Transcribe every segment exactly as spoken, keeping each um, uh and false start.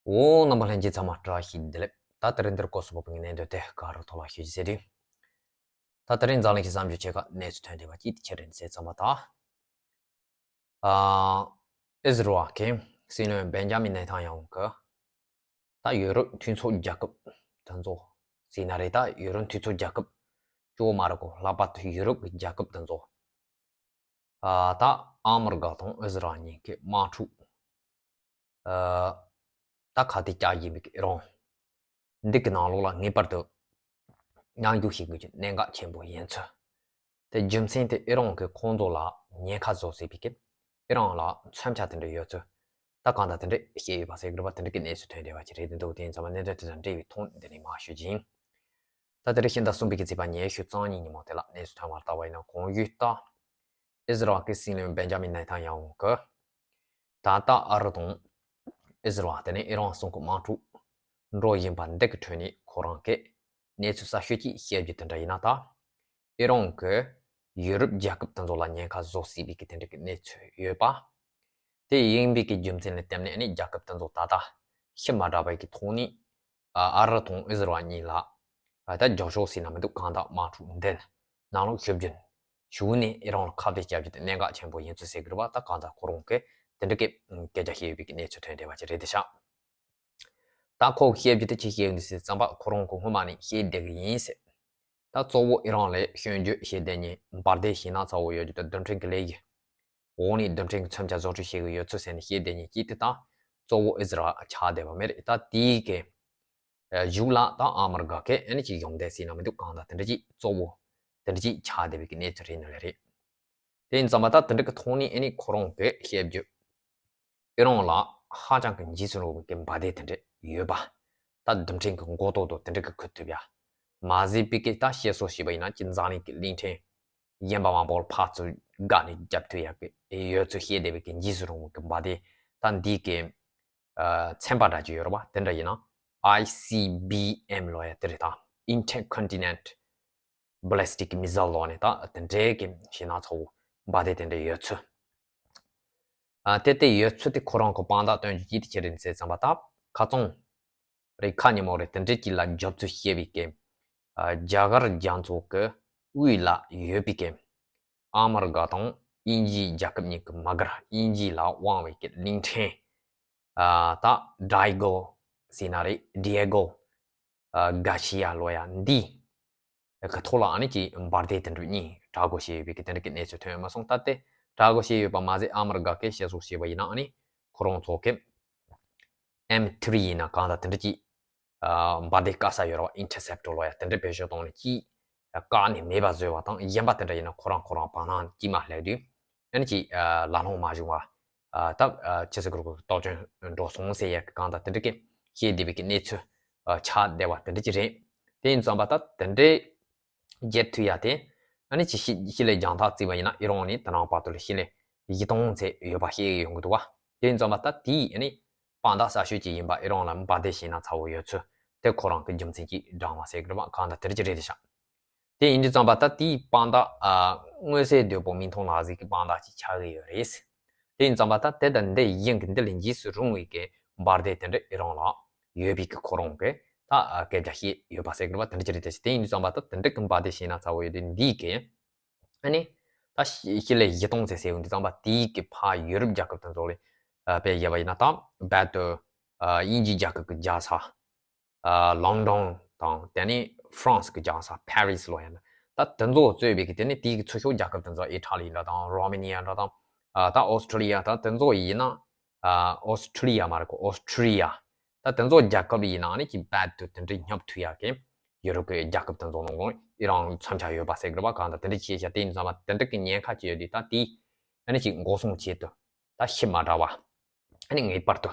འོ། རྣམ་པ་ལྷན་རྒྱས་ཚང་མ་བཀྲ་ཤིས་བདེ་ལེགས། ད་དེ་རིང་འདིར་སྐོར་སོགས་པོ་ངའི་གནད་དོན་དེ་ག་རུ་ཐོག་ལ་ཞུ་ཟེར་དུས། ད་དེ་རིང་འཛམ་གླིང་གི་བསམ་བརྗོད་ཆེ་ཁག་གནས་ཚུལ་ཐོན་བསྡད་པ་གཅིག་དེ་ཆེ་རེད་ཟེར་ཙམ་པ་ད། ཨ། ཨི་ཟི་རལ་གྱི་སྲིད་བློན་བེན་ཇ་མིན་ནེ་ཐན་ཡ་ཧུ་གི། ད་ཡུ་རོབ་མཐུན་ཚོགས་རྒྱལ་ཁབ་དེ་ཚོ་ཟེར་ན་རེད། ད་ཡུ་རོབ་མཐུན་ཚོགས་རྒྱལ་ཁབ་བཅུ་མ་རེད་གོ། ལྷག་པར་དུ་ཡུ་རོབ་ཀྱི་རྒྱལ་ཁབ་དེ་ཚོ། ཨ། ད་ཨ་མི་རི་ཀ་དང་ཨི་ཟི་རལ་གཉིས་ཀྱི་དམག་འཁྲུག་ཨ། ད་ག་དེ་བཅག་ཡིན་པའི་ཨི་རན། འདི་གི་ནང་ལོགས་ལ་ངེས་པར་དུ་མཉམ་ཞུགས་བྱེད་དགོས་ཀྱི་གནད་འགག་ཆེན་པོ་ཡིན་ཚུལ། དེ་རྒྱུ་མཚན་དེ་ཨི་རན་གྱིས་ཁོང་ཚོ་ལ་ཉེན་ཁ་བཟོ་སྲིད་པའི་གི། ཨི་རན་ལ་མཚོན་ཆ་དེ་འདྲ་ཡོད་ཚུལ། ད་གང་ལྟར་དེ་འདྲ་བཤད་ཡོད་པ་ཟེར་གི་རེད་པ། དེ་འདྲ་གི་གནས་ཚུལ་ཐོན་བསྡད་པ་ཅིག་རེད། དེ་འདུག་དེ་ཡིན་ཙང་མ་གནད་དོན་དེ་དང་འབྲེལ་བའི་ཐོག་འདི་ནས་མར་ཞུ་རྒྱུ་ཡིན། ད་དེ་རིང་ཕྱི་ཟླ་གསུམ་པའི་གི་ཚེས་པ་ཉི་ཤུ་རྩ་གཉིས་ཉིན་མོ་དེ་ལ་གནས་ཚུལ་ཐོན་པར་བལྟས་པ་ཡིན་ན། གོང་ཞུས་ལྟར། ཨི་ཟི་རལ་གྱི་སྲིད་བློན་བེན་ཇ་མིན་ནེ་ཐན་ཡ་ཧུ་གིས། ད་ལྟ་ཨ་རི་དང་ཨི་ཟི་རལ་དེ་ནས་ཨི་རན་གསུམ་གྱི་དམག་འཁྲུག་འགྲོ་བཞིན་པ་འདི་གི་ཁྲོད་ནས་ཁོ་རང་གིས་གནས་ཚུལ་གསར་ཤོས་ཅིག་བཤད་རྒྱུ་དེ་འདྲ་ཡིན་ན། ད་ཨི་རན་གྱིས་ཡུ་རོབ་རྒྱལ་ཁབ་དེ་ཚོ་ལ་ཉེན་ཁ་བཟོ་སྲིད་པའི་གི་དེ་འདྲ་གི་གནས་ཚུལ་ཡོད་པ། དེ་ཡིན་པའི་གི་རྒྱུ་མཚན་ལ་བརྟེན་ནས་ཨ་ནི་རྒྱལ་ཁབ་དེ་ཚོ་ད་ལྟ་ཤི་མ་དྲག་པའི་གི་ཐོག་ནས། ཨ། ཨ་རི་དང་ཨི་ཟི་རལ་གཉིས་ལ། ཨ། ད་རྒྱབ་སྐྱོར་ཟེར་ན་མི་འདུག་གང་ལྟར་དམག་འཁྲུག་འདི་ནང་ལོགས་ཞུགས་རྒྱུ། ཞུགས་ནས་ཨི་རན་ལ་ཁ་གཏད་བཅག་རྒྱུ་དེ་གནད་འགག་ཆེན་པོ་ཡིན་ཚུལ་ཟེར་གི་རེད་པ། ད་གང་ལྟར་ཁོ་རང་གིས་དེ་འདྲ་གི་སྐད་ཆ་བཤད་ཡོད་པའི་གི་གནས་ཚུལ་ཐོན་བསྡད་པ་ཅིག་རེད་དེ་ཤག་ད་ཁོ་བཤད་རྒྱུ་དེ་ཅི་བཤད་ཡོད་ཟེར་ཙམ་པ། ཁོ་རང་གིས་སྔོན་མ་ནས་བཤད་བསྡད་གི་ཡིན་ཟེར། ད་གཙོ་བོ་ཨི་རན་ལ་སྐྱོན་བརྗོད་བྱེད་བསྡད་མཁན་འབར་མདེལ་ཞེད་སྣང་ཚ་བོ་ཡོད་རྒྱུ་དང་། རྡུལ་ཕྲན་གྱི་ལས་ཀྱི་འོག་ནས་རྡུལ་ཕྲན་གྱི་མཚོན་ཆ་བཟོ་སྐྲུན་བྱེད་ཀྱི་ཡོད་ཚུལ་ཟེར་ནས་བཤད་བསྡད་མཁན་གཅིག་དེ་ད་གཙོ་བོ་ཨི་ཟི་རལ་ཆགས་བསྡད་པ་མ་རེད། ད་དེའི་གི་གཞུག་ལ་ད་ཨ་མི་རི་ཀ་གིས་ཨ་ནི་ཅིག་གཞོགས་འདེགས་ཟེར་ན་མི་འདུག་གང་ལྟར་དེ་འདྲ་ཅིག་གཙོ་བོ་དེ་འདྲ་ཅིག་ཆགས་བསྡད་པའི་གི་གནས་ཚུལ་རེད་ནི་ལས་རེད། དེ་ཡིན་ཙམ་པ་ད་དེ་འདྲ་གི་ཐོག་ནས་ཨ་ནི་ཁོ་རང་གིས་བཤད་རྒྱུ། ཨི་རན་ལ་ཧ་ཅང་གི་འཇིགས་སུ་རུང་བའི་གི་འབར་མདེལ་དེ་འདྲ་ཡོད་པ། ད་རྡུལ་ཕྲན་གྱི་མགོ་ཏོག་ཏོ་དེ་འདྲ་གི་འཁུར་ཐུབ་ཡ། མ་ཟད་པའི་གི་ད་བཤད་སྲོལ་བྱས་པ་ཡིན་ན་ཅིག་འཛམ་གླིང་གི་གླིང་ཕྲན་གཞན་པ་མང་པོར་ཕར་ཚུར་བརྒལ་ནས་རྒྱབ་ཐུབ་ཡ་གི་ཡོད་ཚུལ་བཤད་བསྡད་པའི་གི་འཇིགས་སུ་རུང་བའི་གི་འབར་མདེལ། ད་འདི་གི་ཨ། ཚན་པ་འདྲ་ཅིག་ཡོད་རེད་པ། དེ་འདྲ་ཡིན་ན་ཨའི་སི་བི་ཨེམ་ལབ་ཡ་དེ་རེད། ད་Intercontinental Ballistic Missile ལབ་ནས་ད་དེ་འདྲའི་གི་ཞེད་སྣང་ཚ་བོ་འབར་མདེལ་དེ་འདྲ་ཡོད་ཚུལ། ཨ། དེ་དེ་ཡོད་ཚུལ་དེ་ཁོ་རང་གི་དཔང་རྟགས་སྟོན་རྒྱུ་ཅིག་དེ་ཅི་རེད་ཟེར་ཙམ་པ། ད་ཁ་རྩང་རེད། ཁ་ཉིན་མོ་རེད། དེ་འདྲའི་ཅིག་ལ་རྒྱབ་སྐྱོར་བྱེད་པའི་གི། ཨ། རྒྱ་གར་རྒྱ་མཚོ་གི་དབུས་ལ་ཡོད་པའི་གི་ཨ་མི་རི་ཀ་དང་དབྱིན་ཇིའི་རྒྱལ་ཁབ་གཉིས་ཀྱི་མ་གིར་དབྱིན་ཇི་ལ་དབང་བའི་གི་གླིང་ཕྲན། ཨ། ད་ཌི་ཡེ་གོ་ཟེར་ན་རེད། ཌི་ཡེ་གོ་ཨ། གྷ་ཤི་ཡ་ལབ་ཡ་འདི་གི་ཐོག་ལ་ཨ་ནི་ཅིག་འབར་མདེལ་དེ་འདྲ་གཉིས་དྲག་པོ་བྱས་ཡོད་པའི་གི་དེ་འདྲ་གི་གནས་ཚུལ་ཐོན་ཡོད་མ་སོང་། ད་དེ་དྲག་པོ་བྱས་ཡོད་པ་མ་ཟད་ཨ་མི་རི་ཀ་གིས་བཤད་སྲོལ་བྱས་པ་ཡིན་ན་ཨ་ནི་ཁོ་རང་ཚོ་གི་ཨེམ་ཐི་རི་ཡིན་ན་གང་ལྟར་དེ་འདྲ་ཅིག་ཨ། འབར་མདེལ་བཀག་ས་ཡོད་རེད་པ། ཨིན་ཊར་སེབ་ཊར་ལབ་ཡ་དེ་འདྲ་བེད་སྤྱོད་བཏང་ནས་ཅིག་བཀག་ནས་མེད་པ་བཟོས་པ་དང་། གཞན་པ་དེ་འདྲ་ཡིན་ན་ཁོ་རང་ཁོ་རང་བར་སྣང་དཀྱིལ་མ་སླེབས་དུས་ཨ་ནི་ཅིག་ཨ། ལ་ལྷུང་མ་བྱུང་བ། ཨ། ད་ཨ། ཕྱི་སྲིད་གུ་རུ་གི་རྟོག་དཔྱོད་འགྲོ་སོང་ཟེར་ཡ་གི་གང་ལྟར་དེ་འདྲ་གི་བཤད་བསྡད་པའི་གི་གནས་ཚུལ་ཨ། ཆགས་བསྡད་པ་དེ་འདྲ་ཅིག་རེད། དེ་ཡིན་ཙམ་པ་ད་དེ་འདྲའི་རྒྱལ་ཐུ་ཡ་དེ་ཨ་ནི་ཅིག་ཞི་ཞི་ལའི་རྒྱང་ཐག་བརྩིས་པ་ཡིན་ན་ཨི་རན་ནས་དེ་རིང་བར་དུ་ལ་ཞི་ལའི་བཞི་སྟོང་ཙམ་ཡོད་པ་ཤེས་ཡོང་གི་འདུག་བ། དེ་ཡིན་ཙམ་པ་ད་དེའི་ཨ་ནི་དཔང་རྟགས་གསར་ཤོས་ཅིག་ཡིན་པ། ཨི་རན་ལ་འབར་མདེལ་ཞེད་སྣང་ཚ་བོ་ཡོད་ཚུལ་དེ་ཁོ་རང་གི་རྒྱུ་མཚན་གྱིས་བགྲངས་པ་ཟེར་གི་རེད་པ། གང་ལྟར་དེ་འདྲ་ཅིག་རེད་དེ་ཤག་དེ་ཡིན་དུས་ཙམ་པ་ད་དེའི་དཔང་རྟགས་ཨ། མངོན་གསལ་དོད་པོ་མིག་མཐོང་ལག་ཟིན་གྱི་དཔང་རྟགས་ཅིག་ཆགས་ཀྱི་ཡོད་རེད། དེ་ཡིན་ཙམ་པ་ད་དེ་དང་འདི་གཞན་གྱི་འདི་ལས་འཇིགས་སུ་རུང་བའི་གི་འབར་མདེལ་དེ་འདྲ་ཨི་རན་ལ་ཡོད་པའི་གི་ཁོ་རང་གི་ད་ཨ། སྐད་ཆ་བཤད་ཡོད་པ་ཟེར་གི་རེད་པ། དེ་འདྲ་ཅིག་རེད་དེ་ཤག་དེ་ཡིན་དུས་ཙམ་པ་ད་དེ་འདྲ་གི་འབར་མདེལ་ཞེད་སྣང་ཚ་བོ་ཡོད་དུས་འདིའི་གི་ཨ་ནི་ད་ཞི་ཞི་ལའི་བཞི་སྟོང་ཙམ་ཟེར་ཡོང་དུས་ཙམ་པ་དེའི་གི་ཕར་ཡུ་རོབ་རྒྱལ་ཁབ་དེ་ཚོ་ལ་ཨ། དཔེ་བཞག་པ་ཡིན་ན། ད་རྦད་དེ་ཨ། དབྱིན་ཇིའི་རྒྱལ་ཁབ་ཀྱི་རྒྱལ་ས་ཨ། ལོན་ཌོན་དང་། དེ་ནས་ཧྥ་རན་སི་གི་རྒྱལ་ས་ཕ་རི་སི་ལབ་ཡ་ན། ད་དེ་ཚོ་གཙོས་པའི་གི་དེ་ནས་དེའི་གི་ཚུར་ཤོག་རྒྱལ་ཁབ་དེ་ཚོ་ཨི་ཊ་ལི་འདྲ་དང་། རོ་མེ་ནི་ཡ་འདྲ་དང་། ཨ། ད་ཨོ་སི་ཊྲེ་ལི་ཡ། ད་དེ་ཚོ་ཡིན་ན། ཨ། ཨོ་སི་ཊྲེ་ལི་ཡ་མ་རེད་གོ། ཨོ་སི་ཊ་རི་ཡ། ད་དེ་ཚོ་རྒྱལ་ཁབ་ཡིན་ན་ཨ་ནི་ཅིག་རྦད་དེ་དེ་འདྲའི་སྙོབ་ཐུབ་ཡ་གི་ཡུ་རོབ་ཀྱི་རྒྱལ་ཁབ་དེ་ཚོ་ནང་ལོགས་ཨི་རན་མཚོན་ཆ་ཡོད་པ་ཟེར་གི་རེད་པ། གང་ལྟར་དེ་འདྲ་བྱས་ཤག་དེ་ཡིན་ཙམ་པ་དེ་འདྲ་གི་ཉེན་ཁ་ཅིག་ཡོད་དུས་ད་དེ་ཨ་ནི་ཅིག་འགོག་སྲུང་ཆེད་དུ་ད་ཞི་མ་དྲག་པ་ཨ་ནི་ངེས་པར་དུ་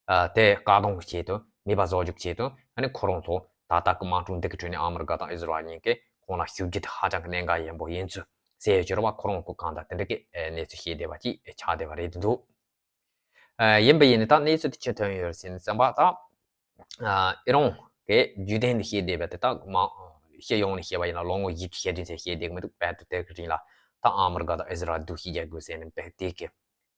ཨ། དེ་བཀག་སྡོམ་གྱི་ཆེད་དུ་མེད་པ་བཟོ་རྒྱུ་གི་ཆེད་དུ་ཨ་ནི་ཁོ་རང་ཚོ་ད་ལྟ་གི་དམག་འཁྲུག་འདི་གི་ཁྲོད་ནས་ཨ་མི་རི་ཀ་དང་ཨི་ཟི་རལ་གཉིས་ཀས་ཁོང་ལ་ཞུགས་རྒྱུ་དེ་ཧ་ཅང་གི་གནད་འགག་ཡིན་པོ་ཡིན་ཚུལ་ཟེར་ཡོད་ཀྱི་རེད་པ། ཁོ་རང་ཚོ་གང་ལྟར་དེ་འདྲ་གི་ཨ། གནས་ཚུལ་བཤད་བསྡད་པ་ཅིག་ཆགས་བསྡད་པ་རེད་འདུག་ཨ། ཡིན་པ་ཡིན་ནའི་ད་གནས་ཚུལ་དེ་ཅི་ཐོན་ཡོད་ཟེར་ན། བསམ་པ་ད་ཨ། ཨི་རན་གྱི་བརྒྱུད་དོན་དེ་བཤད་བསྡད་པ་དེ་དག་མ་སྤྱི་ཡོངས་ནས་བཤད་པ་ཡིན་ན་ལོ་ངོ་བཞི་བཅུ་ཞེ་བདུན་ཙམ་བཤད་བསྡད་ཀྱི་མི་འདུག་རྦད་དེ་དེ་གི་རིང་ལ་ད་ཨ་མི་རི་ཀ་དང་ཨི་ཟི་རལ་སྡུག་ཤི་རྒྱག་དགོས་ཟེར་ནས་རྦད་དེ་གི་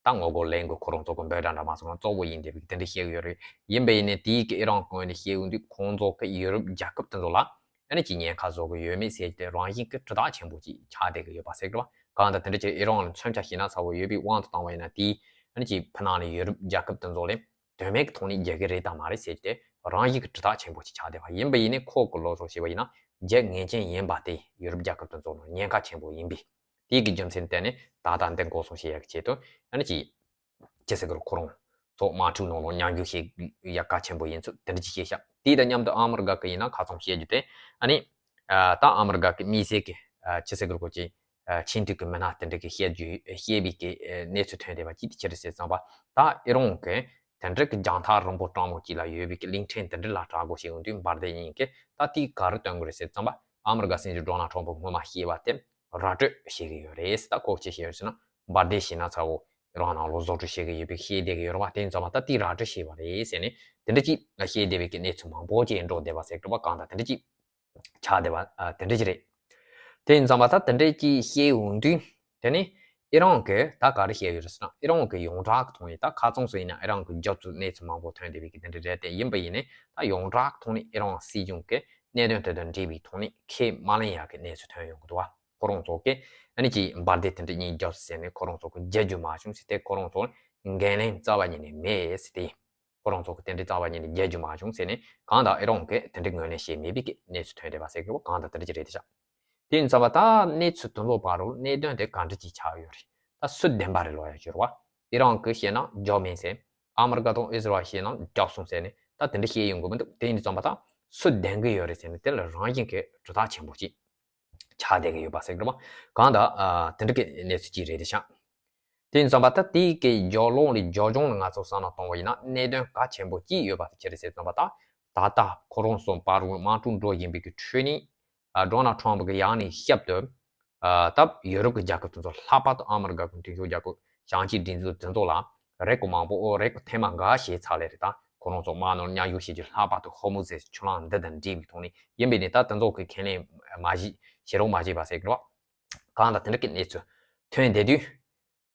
ད་ངོ་རྒོལ་ལེན་དགོས། ཁོ་རང་ཚོ་གི་འབོད་སྒྲ་འདྲ་མ་སོང་ན་གཙོ་བོ་ཡིན་བསྡད་པའི་དེ་འདྲ་བཤད་གི་ཡོད་རེད། ཡིན་པ་ཡིན་ནའི་དེའི་གི་ཨི་རན་གི་ངོས་ནས་བཤད་ཡོང་དུས་ཁོང་ཚོ་གི་ཡུ་རོབ་རྒྱལ་ཁབ་དེ་ཚོ་ལ་ཨ་ནི་ཅིག་ཉེན་ཁ་བཟོ་གི་ཡོད་མེད་ཟེར་ཏེ་རང་བཞིན་གི་དྲིལ་བསྒྲགས་ཆེན་པོ་ཅིག་ཆགས་བསྡད་གི་ཡོད་པ་ཟེར་གི་རེད་བ། གང་ལྟར་དེ་འདྲ་ཅིག་ཨི་རན་ལ་མཚོན་ཆ་བཞག་ན་ཚ་བོ་ཡོད་པའི་དབང་དུ་བཏང་བ་ཡིན་ན། དེའི་ཨ་ནི་ཅིག་ཕ་ནང་ནས་ཡུ་རོབ་རྒྱལ་ཁབ་དེ་ཚོ་ལ་དོན་མེད་གི་ཐོག་ནས་རྒྱག་གི་རེད་དམ་མ་རེད་ཟེར་ཏེ་རང་བཞིན་གི་དྲིལ་བསྒྲགས་ཆེན་པོ་ཅིག་ཆགས་བསྡད་པ་ཡིན་པ་ཡིན་ནའི་ཁོ་གི་བློ་སོགས་བྱས་པ་ཡིན་ན་རྒྱལ་ངེས་ཅན་ཡིན་པ་དེ་ཡུ་རོབ་རྒྱལ་ཁབ་དེ་ཚོ་ལ་ཉེན་ཁ་ཆེན་པོ་ཡིན་པས། དེའི་གི་རྒྱུ་མཚན་བརྟེན་ནས་ད་ལྟ་འདི་འགོག་སྲུང་བྱེད་ཡག་གི་ཆེད་དུ་ཨ་ནི་ཅིག་ཅི་ཟེར་གི་རེད། ཁོ་རང་ཚོ་དམག་འཁྲུག་ནང་ལ་མཉམ་ཞུགས་བྱེད་ཡག་གལ་ཆེན་པོ་ཡིན་ཚུལ་དེ་འདྲ་ཅིག་བཤད་ཤག་དེ་དང་མཉམ་དུ་ཨ་མི་རི་ཀ་གི་ཡིན་ན་ཁ་ཚང་བཤད་རྒྱུ་དེ་ཨ་ནི་ཨ་ད་ཨ་མི་རི་ཀ་གི་དམིགས་བསལ་གི་ཨ་ཆི་ཟེར་གི་རེད། ཁོ་ཅིག་ཨ་ཆེས་མཐོའི་གི་མི་སྣ་དེ་འདྲ་གི་བཤད་རྒྱུ་བཤད་པའི་གི་ཨ་གནས་ཚུལ་ཐོན་བསྡད་པ་ཅིག་དེ་ཅི་རེད་ཟེར་ཙམ་པ། ད་ཨི་རན་གི་དེ་འདྲ་གི་རྒྱང་ཐག་རིང་པོ་གྲང་མོ་ཅིག་ལ་ཡོད་པའི་གི་གླིང་ཕྲན་དེ་འདྲ་ལ་དྲག་རྒོལ་བྱེད་ཡོང་དུས་འབར་མདེལ་གཉིས་ཀྱིས་ད་དེས་ག་རེ་སྟོན་གི་རེད་ཟེར་ཙམ་པ། ཨ་མི་རི་ཀ་སྲིད་འཛིན་ཌོ་ནལ་ཊམ་པ་སྔོན་མ་བཤད་པ་དེ་ར་སྤྲོད་བྱེད་གི་ཡོད་རེད། ད་ཁོ་ཅི་བཤད་ཡོད་ཟེར་ན་འབར་མདེལ་བྱས་ན་ཚ་བོ་རང་ནང་ལོགས་བཟོ་སྐྲུན་བྱེད་གི་ཡོད་པའི་བཤད་བསྡད་གི་ཡོད་རེད་བ། དེ་ཡིན་ཙམ་པ་ད་དེས་ར་སྤྲོད་བྱས་པ་རེད་ཟེར་ནས་དེ་འདྲ་ཅིག་བཤད་བསྡད་པའི་གི་གནས་ཚུལ་མང་པོ་ཅིག་འགྲོ་བསྡད་པ་ཟེར་གི་རེད་བ། གང་ལྟར་དེ་འདྲ་ཅིག་ཆགས་བསྡད་པ་ཨ་དེ་འདྲ་ཅིག་རེད། དེ་ཡིན་ཙམ་པ་ད་དེ་འདྲ་ཅིག་བཤད་ཡོང་དུས་དེ་ནི་ཨི་རན་གི་ད་ག་རེ་བཤད་ཡོད་རེད་ཟེར་ན། ཨི་རན་གི་ཡོངས་གྲགས་ཀྱི་ཐོག་ནས་ད་ཁ་ཚང་སུ་ཡིན་ན་ཨི་རན་གི་རྒྱབ་ཏུ་གནས་ཚུལ་མང་པོ་ཐོན་བསྡད་པའི་གི་དེ་འདྲ་རེད་དེ། ཡིན་པ་ཡིན་ནའི་ད་ཡོངས་གྲགས་ཀྱི་ཐོག་ནས་ཨི་རན་སྲིད་གཞུང་གི་གནད་དོན་དེ་དང་འབྲེལ་བའི་ཐོག་ནས་ཁས་མ་ལེན་ཡག་གི་གནས་ཚུལ་ཐོན་ཡོང་གི་འདུག་བ། ཁོ་རང་ཚོ་གི་ཨ་ནི་ཅིག་འབར་མདེལ་དེ་འདྲ་གཉིས་རྒྱབ་ཟེར་ནས་ཁོ་རང་ཚོ་གི་རྒྱལ་རྒྱུ་མ་བྱུང་ཟེར་ཏེ་ཁོ་རང་ཚོ་འགན་ལེན་རྩ་བ་ཉིད་ནས་མེད་ཟེར་ཏེ། ཁོ་རང་ཚོ་གི་དེ་འདྲའི་རྩ་བ་ཉིད་ནས་རྒྱལ་རྒྱུ་མ་བྱུང་ཟེར་ནས་གང་ལྟར་ཨི་རན་གི་དེ་འདྲའི་ངོས་ལེན་བྱས་མེད་པའི་གི་གནས་ཚུལ་ཐོན་བསྡད་པ་ཟེར་གི་རེད་བ། གང་ལྟར་དེ་འདྲ་ཅིག་རེད་དེ་ཤག་དེ་ཡིན་ཙམ་པ་ད་གནས་ཚུལ་དེ་ཚོ་བར་རུ་གནད་དོན་དེ་ག་འདྲ་ཅིག་ཆགས་ཡོད་རེད། ད་སུ་བདེན་པ་རེད་ལབ་ཡ་ཅིག་ཡོད་རེད་བ། ཨི་རན་གི་བཤད་ན་རྒྱབ་མིན་ཟེར། ཨ་མི་རི་ཀ་དང་ཨི་ཟི་རལ་བཤད་ན་རྒྱབ་སོང་ཟེར་ནས་ད་དེ་འདྲ་བཤད་ཡོང་གི་མི་འདུག་དེ་ཡིན་ཙམ་པ་ད་སུ་བདེན་གི་ཡོད་རེད་ཟེར་ནས་དེ་ལ་རང་བཞིན་གི་གྲུབ་རྟགས་ཆེན་པོ་ཅིག་ཆགས་བསྡད་ཀྱི་ཡོད་པ་ཟེར་གི་རེད་བ། གང་ལྟར་ཨ་དེ་འདྲ་གི་གནས་ཚུལ་ཅིག་རེད་དེ་ཤག་དེ་ཡིན་ཙམ་པ་ད་དེའི་གི་རྒྱབ་ལོགས་ལ་རྒྱབ་ལྗོངས་ལ་ང་ཚོ་བསམ་བློ་གཏོང་བ་ཡིན་ན་གནད་དོན་གལ་ཆེན་པོ་ཅིག་ཡོད་པ་དེ་ཅི་རེད་ཟེར་ཙམ་པ། ད་ད་ལྟ་ཁོ་རང་ཚོ་བར་རུ་དམག་འཁྲུག་འགྲོ་བཞིན་པའི་གི་ཁྲོད་ནས་ཨ་ཌོ་ནལ་ཊམ་པ་གི་ཡང་ནས་ཞབས་ཏུ་ཨ་ད་ཡུ་རོབ་ཀྱི་རྒྱལ་ཁབ་དེ་ཚོ་ལྷག་པར་དུ་ཨ་མི་རི་ཀ་གི་མཐུན་ཕྱོགས་རྒྱལ་ཁབ་བྱང་ཕྱོགས་སྒྲིག་འཛུགས་དེ་ཚོ་ལ་རེ་སྐུལ་མང་པོ་ཨོ་རེ་སྐུལ་ཐེངས་མ་འགའ་བྱས་ཚར་ལེ་རེད། ད་ཁོ་རང་ཚོ་དམག་ནང་མཉམ་ཞུགས་བྱེད་རྒྱུ། ལྷག་པར་དུ་ཧོར་མུ་ཟེར་ཆུ་གླིང་འདི་དང་འབྲེལ་བའི་ཐོག་ནས་ཡིན་པས་ནི་ད་དེ་ཚོ་གི་ཁས་ལེན་མ་བྱེད་བྱེད་རོགས་མ་བྱེད་པ་ཟེར་གི་རེད་བ། གང་ལྟར་དེ་འདྲ་གི་གནས་ཚུལ་ཐོན་བསྡད་དུས།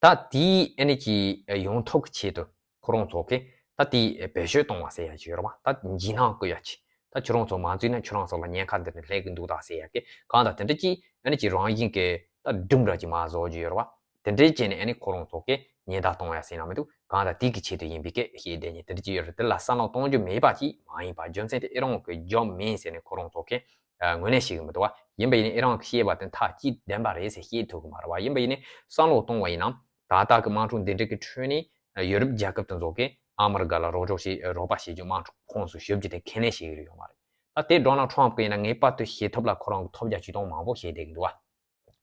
ད་དེའི་ཨ་ནི་ཀྱི་ཡོང་ཐབས་ཀྱི་ཆེད་དུ་ཁོ་རང་ཚོ་གིས་ད་དེའི་བེད་སྤྱོད་གཏོང་བ་ཟེར་ཡ་ཅིག་ཡོད་རེད་བ། ད་འཇིགས་སྣང་བསྐུལ་ཡ་ཅིག་ད་ཁྱོད་རང་ཚོ་མ་འཛུལ་ན་ཁྱོད་རང་ཚོ་ལ་ཉེན་ཁ་འདི་འདྲ་སླེབས་ཀྱི་འདུག་ད་ཟེར་ཡ་གི་གང་ལྟར་དེ་འདྲ་ཅིག་ཨ་ནི་ཅིག་རང་བཞིན་གྱི་ད་སྒྲུང་འདྲ་ཅིག་མར་བཟོ་རྒྱུ་ཡོད་རེད་བ། དེ་འདྲའི་བྱས་ནས་ཨ་ནི་ཁོ་རང་ཚོ་གིས་ཉེན་བརྡ་གཏོང་ཡ་ཟེར་ན་མི་འདུག་གང་ལྟར་དེ་གི་ཆེད་དུ་ཡིན་པའི་སྐད་བཤད་བསྡད་མཁན་དེ་འདྲ་ཅིག་ཡོད་རེད། དེ་ལ་བསམ་བློ་གཏོང་རྒྱུ་མེད་པ་ཅིག་མ་ཡིན་པ། རྒྱུ་མཚན་དེ་ཨི་རན་གྱི་རྒྱབ་མིན་ཟེར་ནས་ཁོ་རང་ཚོ་གིས་ཨ་ངོས་ལེན་བྱེད་ཀྱི་མི་འདུག་བ། ཡིན་པ་ཡིན་ནའི་ཨི་རན་གྱིས་བཤད་པ་དེ་མཐའ་གཅིག་བདེན་པ་རེད་ཟེར་བཤད་ཐུབ་ཀྱི་མ་རེད་བ། ཡིན་པ་ཡིན་ནའི་བསམ་བློ་གཏོང་བ་ཡིན་ན་ད་ལྟ་གི་དམག་འཁྲུག་འདི་འདྲ་གི་ཁྲོད་ནས་ཡུ་རོབ་རྒྱལ་ཁབ་དེ་ཚོ་གིས་ཨ་མི་རི་ཀ་ལ་རོགས་སྐྱོར་བྱེད་རོགས་པ་བྱེད་རྒྱུ་དམག་འཁྲུག་ཁོངས་སུ་ཞུགས་རྒྱུ་དེ་ཁས་ལེན་བྱེད་ཀྱི་ཡོད་མ་རེད། ད་དེ་ཌོ་ནལ་ཊམ་གྱིས་ཡིན་ན་ངེས་པར་དུ་བྱེད་ཐབས་ལ་ཁོ་རང་གིས་ཐབས་བརྒྱ་ཇུས་སྟོང་མང་པོ་བྱས་བསྡད་ཀྱི་འདུག་བ།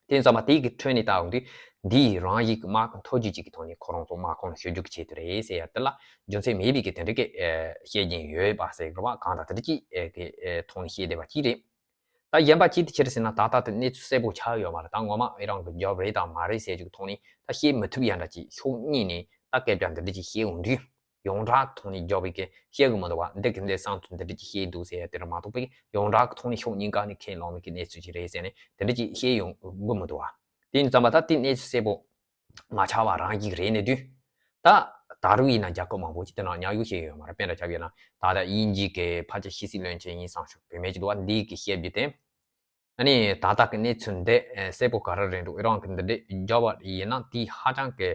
དེ་ཙམ་པ་དེ་གི་ཁྲོད་ནས་ལྟ་འོང་དུས་འདིའི་རང་བཞིན་གྱི་དམག་མཐོ་རྒྱུ་ཅིག་གི་ཐོག་ནས་ཁོ་རང་ཚོ་དམག་ཁོངས་ལ་ཞུགས་རྒྱུ་གི་ཆེད་དུ་རེད་ཟེར་ཡ་དེ་ལ་རྒྱུ་མཚན་མེད་པའི་གི་དེ་འདྲ་གི་བཤད་ཀྱིན་ཡོད་པ་ཟེར་གི་རེད་བ། གང་ལྟར་དེ་འདྲ་ཅིག་གི་ཐོག་ནས་བཤད་བསྡད་པ་ཅིག་རེད། ད་གཞན་པ་ཅིག་དེ་ཅི་རེད་ཟེར་ན་ད་ལྟ་དེ་གནས་ཚུལ་གསལ་པོ་ཆགས་ཡོད་མ་རེད། ད་ངོ་མ་ཨི་རན་གྱི་རྒྱབ་རེད་དང་མ་རེད་ཟེར་རྒྱུ་གི་ཐོག་ནས་ད་བཤད་མི་ཐུབ་ཡ་འདྲ་ཅིག་ཕྱོགས་གཉིས་ནས་ད་སྐད་ཆ་འདི་འདྲ་ཅིག་བཤད་འོང་དུས། ཡོངས་གྲགས་ཐོག་ནས་རྒྱབ་པའི་གི་བཤད་གི་མི་འདུག་བ། འདི་གི་འདི་བསམ་ཚུལ་འདི་འདྲ་ཅིག་བཤད་འདུག་ཟེར་ཡ་དེ་ར་མ་གཏོགས་པའི་ཡོངས་གྲགས་ཀྱི་ཐོག་ནས་ཕྱོགས་གཉིས་ཀ་ནས་ཁས་ལེན་མེད་ཀྱི་གནས་ཚུལ་ཅིག་རེད་ཟེར་ནས་དེ་འདྲ་ཅིག་བཤད་ཡོང་གི་མི་འདུག་བ། དེ་ཡིན་ཙམ་པ་ད་དེ་གནས་ཚུལ་གསལ་པོ་མ་ཆགས་པ་རང་ཅིག་རེད་ནས་དུས། ད་ད་རུང་ཡིན་ན་རྒྱལ་ཁབ་མང་པོ་ཅིག་དེ་ནང་མཉམ་ཞུགས་བྱས་ཡོད་མ་རེད། དཔེར་ན་ཆ་བཞག་ན་ད་ལྟ་དབྱིན་ཇི་གི་ཕལ་ཆེར་ཕྱི་སྲིད་བློན་ཆེན་ཡིན་བསམ་ཞུ་བོད་མི་ཅིག་འདུག་བ། འདི་གི་བཤད་རྒྱུ་དེ། ཨ་ནི་ད་ལྟ་གི་གནས་ཚུལ་འདི་ཨ་གསལ་པོ་ག་རེ་རེད་འདུག་ཨི་རན་གི་འདི་འདྲས་རྒྱབ་པ་ཡིན་ན་དེ་ཧ་ཅང་གི་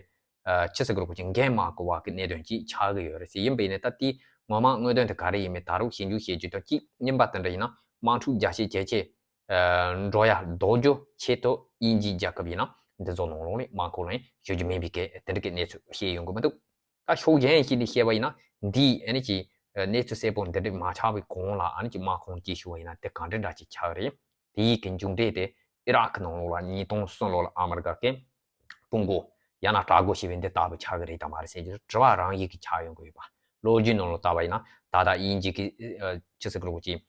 ཨ་ཆི་ཟེར་དགོས་རེད། ཁོ་ཅིག་འགན་མ་འཁུར་བ་གི་གནད་དོན་ཅིག་ཆགས་ཀྱི་ཡོད་རེད་ཟེར། ཡིན་པ་ཡིན་ནའི་ད་དེ་ངོ་མ་དངོས་དོན་དེ་ག་རེ་ཡིན་མིན་ད་རུང་ཞིབ་འཇུག་བྱེད་རྒྱུ་དང་གཅིག་གཉིས་པ་དེ་འདྲ་ཡིན་ན་དམག་འཁྲུག་རྒྱ་ཆེ་ཇེ་ཆེ་ཨ་འགྲོ་ཡ་ལྡོག་རྒྱུ་ཆེད་དུ་དབྱིན་ཇིའི་རྒྱལ་ཁབ་ཡིན་ན་འདི་ཚོ་ནང་ལོགས་ནས་དམག་འཁུར་ལེན་ཞུ་རྒྱུ་མིན་པའི་གི་དེ་འདྲ་གི་གནས་ཚུལ་བཤད་ཡོང་གི་མི་འདུག་ད་ཕྱོགས་གཞན་ཞིག་ནས་བཤད་པ་ཡིན་ན་འདིའི་ཨ་ནི་ཅིག་གནས་ཚུལ་གསལ་པོ་འདི་འདྲ་མ་ཆགས་པའི་གོང་ལ་ཨ་ནི་ཅིག་དམག་ཁོངས་ཀྱི་ཞུ་བ་ཡིན་ན་དེ་ག་འདྲ་འདྲ་ཅིག་ཆགས་རེད། དེའི་གི་མཇུག་འབྲས་དེ་ཨི་རག་གི་ནང་ལོགས་ལ་ཉིས་སྟོང་གསུམ་ལོ་ལ་ཨ་མི་རི་ཀ་གི་དཔུང་གོ་ཡང་ན་དྲག་རྒོལ་བྱས་པའི་འདི་ལྟ་བུ་ཆགས་ཀྱི་རེད་དམ་མ་རེད་ཟེར་རྒྱུ་དྲི་བ་རང་བཞིན་གྱི་ཆགས་ཡོང་གི་ཡོད་པ། ལོ་རྒྱུས་ནང་ལ་ལྟ་བ་ཡིན་ན་ད་ལྟ་དབྱིན་ཇི་གི་ཨ་ཕྱི་སྲིད་གི་ལོ་ཅིག་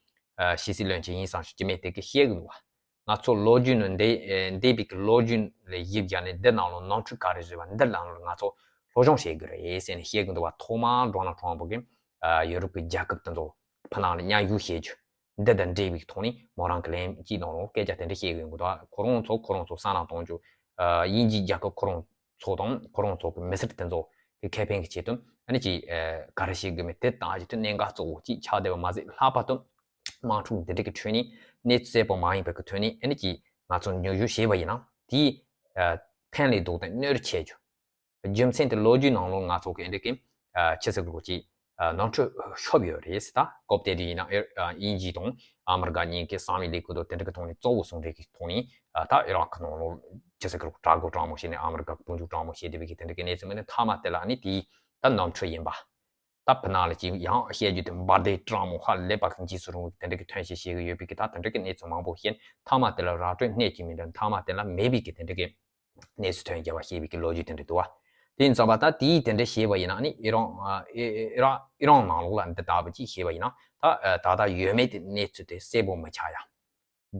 ཨ་ཕྱི་སྲིད་བློན་ཆེན་ཡིན་བསམ་ཞུ་རྒྱུ་མེད་དེ་གི་བཤད་གི་འདུག་བ། ང་ཚོ་ལོ་རྒྱུས་ནང་འདས་ཨེ་འདས་པའི་གི་ལོ་རྒྱུས་ལ་གཞི་བཞག་ནས་འདི་ནང་ལ་ནོར་འཁྲུལ་ག་རེ་བཟོས་པ་འདི་ནང་ལ་ང་ཚོ་སློབ་སྦྱོང་བྱེད་དགོས་རེད་ཟེར་ནས་བཤད་གི་འདུག་བ། ཐོག་མར་ཌོ་ནལ་ཊམ་པ་གིས་ཨ་ཡུ་རོབ་ཀྱི་རྒྱལ་ཁབ་དེ་ཚོ་ཕུ་ནང་ལ་མཉམ་ཞུགས་བྱེད་རྒྱུ་འདི་དང་འབྲེལ་བའི་ཐོག་ནས་མོ་རང་གི་ལན་གཅིག་ནང་ལ་སྐད་ཆ་དེ་འདྲ་བཤད་གི་ཡོང་གི་འདུག་བ། ཁོ་རང་ཚོ་ཁོ་རང་ཚོ་བསམ་བློ་གཏོང་རྒྱུ་ཨ་དབྱིན་ཇིའི་རྒྱལ་ཁབ་ཁོ་རང་ ཚོ་དང་ཁོ་རང་ཚོ་གི་མི་སེར་དེ་ཚོ་གི་ཁེ་ཕན་གྱི་ཆེད་དུ་ཨ་ནི་ཅིག་ག་རེ་བྱེད་དགོས་མིན་དེ་ད་ཅིག་ཏུ་གནད་འགག་གཙོ་བོ་ཅིག་ཆགས་བསྡད་པ་མ་ཟད། ལྷག་པར་དུ་དམག་འཁྲུག་འདི་འདྲ་གི་ཁྲོད་ནས་གནས་ཚུལ་གསལ་པོ་མ་ཡིན་པའི་གི་ཐོག་ནས་ཨ་ནི་ཅིག་ང་ཚོ་ཉམས་ཞིབ་བྱས་པ་ཡིན་ན་དེའི་ཕན་ལས་ལྡོག་སྟེ་གནོད་རེ་བྱེད་རྒྱུ། རྒྱུ་མཚན་དེ་ལོ་རྒྱུས་ནང་ལོགས་ང་ཚོ་གི་འདི་གི་ཆི་ཟེར་དགོས་ཀྱི་ནོར་འཁྲུལ་ཤོར་ཡོད་རེད་ཟེར། ད་སྐབས་དེ་དུས་ཡིན་ན་དབྱིན་ཇི་དང་ཨ་མི་རི་ཀ་གཉིས་ཀྱི་གསང་བའི་ལས་འགུལ་དང་དེ་འདྲ་གི་ཐོག་ནས་གཙོ་བོ་ཟུང་འབྲེལ་གྱི་ཐོག་ནས་ད་ཨི་རག་གི་ནང་ལོགས་ཆི་ཟེར་དགོས་དྲག་རྒོལ་དྲག་མོ་བྱས་ནས་ཨ་མི་རི་ཀ་དཔུང་འཇུག་དྲག་མོ་བྱས་བསྡད་པའི་གི་དེ་འདྲ་གི་གནས་ཚུལ་མིན་ན། མཐའ་མ་དེ་ལ་ནི་དེའི་ད་ནོར་འཁྲུལ་ཡིན་པ། ད་ཕུ་ནག་ལ་ཅིག་ཡང་བཤད་རྒྱུ་དེ་འབར་མདེལ་དྲག་མོ་ཧ་ལས་པ་གི་འཇིགས་སུ་རུང་བའི་དེ་འདྲ་གི་ཐོན་སྐྱེད་བྱེད་ཀྱི་ཡོད་པའི་གི་ད་དེ་འདྲ་གི་གནས་ཚུལ་མང་པོ་བཤད། མཐའ་མ་དེ་ལ་ར་སྤྲོད་གནས་ཀྱི་མི་འདྲ། མཐའ་མ་དེ་ལ་མེད་པའི་གི་དེ་འདྲ་གི་གནས་ཚུལ་ཐོན་རྒྱ་བ་ཞེས་པའི་གི་ལོ་རྒྱུས་དེ་འདྲ་འདུག་བ། དེ་ཡིན་ཙང་བ་ད་དེའི་དེ་འདྲ་བྱས་པ་ཡིན་ན་ནི་ཨི་རང་ཨི་རང་ཨི་རང་ནང་ལོགས་ལ་འདི་ལྟ་བུ་ཅིག་བྱས་པ་ཡིན་ན་ད་ད་ལྟ་ཡོད་མེད་དེ་གནས་ཚུལ་དེ་གསལ་པོ་མི་ཆགས་ཡ།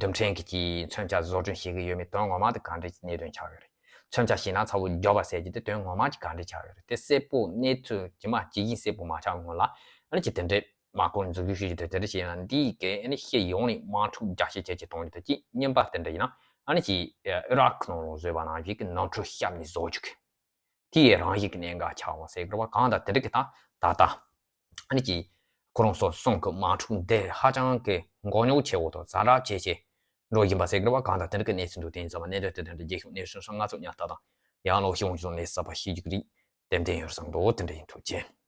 རྡུལ་ཕྲན་གྱི་ཅིག་མཚོན་ཆ་བཟོ་སྐྲུན་བྱེད་ཀྱི་ཡོད་མེད་དོན་ངོ་མ་དེ་ག་འདྲ་གནད་དོན་ཆགས་ཡོད་རེད། མཚོན་ཆ་བྱས་ན་ཚ་བོ་རྒྱོབ་པ་ཟེར་གྱི་དེ་དོན་ངོ་མ་ཅིག་ག་འདྲ་ཆགས་ཡོད་རེད། དེ་གསལ་པོ་གནས་ཚུལ་ཇི་མ་ཇི་བཞིན་གསལ་པོ་མ་ཆགས་སྔོན་ལ་ཨ་ནི་ཅིག་དེ་འདྲ། མ་སྐོར་འཛུགས་རྒྱུ་ཞུ་རྒྱུ་དེ་དེ་འདྲ་བྱས་ན་འདིའི་གི་ཨ་ནི་ཤེས་ཡོང་ནས་དམག་འཁྲུག་རྒྱ་ཆེ་ཆེ་ཅིག་གཏོང་རྒྱུ་དེ་ཅིག་རྙིང་པ་དེ་འདྲ་ཡིན་ན་ཨ་ནི་ཅིག་ཨི་རག་གི་ནང་ལོགས་བཟོས་པ་ནང་བཞིན་གི་ནོར་འཁྲུལ་ཤབ་ནས་བཟོ་རྒྱུ་གི་དེའི་རང་བཞིན་གི་གནད་འགག་ཆགས་འོང་ཟེར་གི་རེད་བ། གང་ལྟར་དེ་འདྲ་གི་ད་ད་ལྟ་ཨ་ནི་ཅིག་ཁོ་རང་ཚོ་གསུམ་གི་དམག་འཁྲུག་འདི་ཧ་ཅང་གི་མགོ་རྙོག་ཆེ་བོ་དང་ཛ་དྲག་ཆེ་ཆེ་འགྲོ་བཞིན་པ་ཟེར་གི་རེད་བ། གང་ལྟར་དེ་འདྲ་གི་གནས་ཚུལ་འདུག་དེ་ཡིན་ཙང་མ་གནད་དོན་དེ་འདྲ་རྒྱས་ཤོག་གནས་ཚུལ་སོང་ང་ཚོ་ཉག་ལྟ་དང་ཡང་ལོག་ཤེས་འོང་གི་བཟོ་ལས་གསར་པ་ཤེས་རྒྱུ་གི་རིགས་ཏན་ཏན་ཡོད་བསམ་འདུག་དེ་འདྲ་ཡིན། ཐུགས་རྗེ་ཆེ།